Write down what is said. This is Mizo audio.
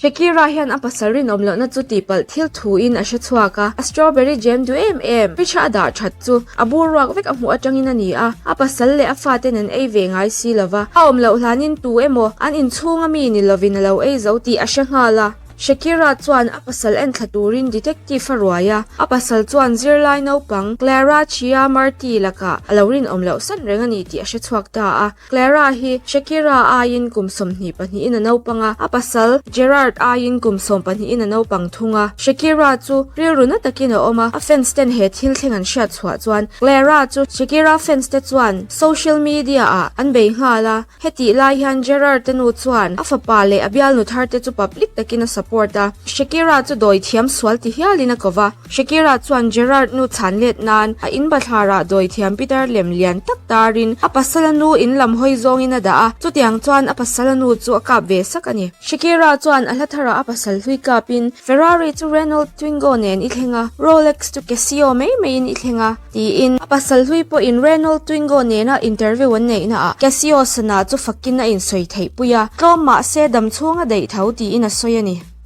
Shakira hian a pasal rinawm lohna chu tihpalh thil thuin a hre chhuak a, a strawberry jam duh em em fridge-a a dah that chu a bur ruak vek a hmuh atangin a ni a, a pasal leh a faten an ei ve ngai si lova, a awm loh hlanin tu emaw an inchhunga mi ni lovin a lo ei zo tih a hre nghal a. Shakira chuan a pasal enthla turin detective a ruai a, a pasal chuan zirlai naupang Clara Chia Marti lakah a lo rinawm loh san reng a ni tih a hre chhuak ta a. Clara hi Shakira aiin kum 20 pahnihin a naupang a, a pasal Gerard aiin kum sawm pahnihin a naupang thung a. Shakira chu rilru na takin a awm a, a fans ten he thil thleng an hriat chhuah chuan Clara chu Shakira fans te chuan social media ah an bei nghal a. Hetih lai hian Gerard te nu chuan a fapa leh a bialnu thar te chu public takin a support a, Shakira chu dawi thiam sual ti hialin a ko va. Shakira chuan Gerard nu chhan let nan a in bathlarah dawi thiam Peter lem lian tak tarin a pasala nu in lam hawi zawngin a dah a, chutiang chuan a pasala nu chu a kap ve sak a ni. Shakira chuan a hla tharah a pasal hlui kapin Ferrari chu Renault Twingo nen i thleng a, Rolex chu Casio mai maiin i thleng a. Tiin, a pasal hlui pawhin Renault Twingo nena interview an neihnaah Casio sana chu fakin a insawi theih pui a, tlawm mahse damchhung a daih tho tiin a sawi a ni.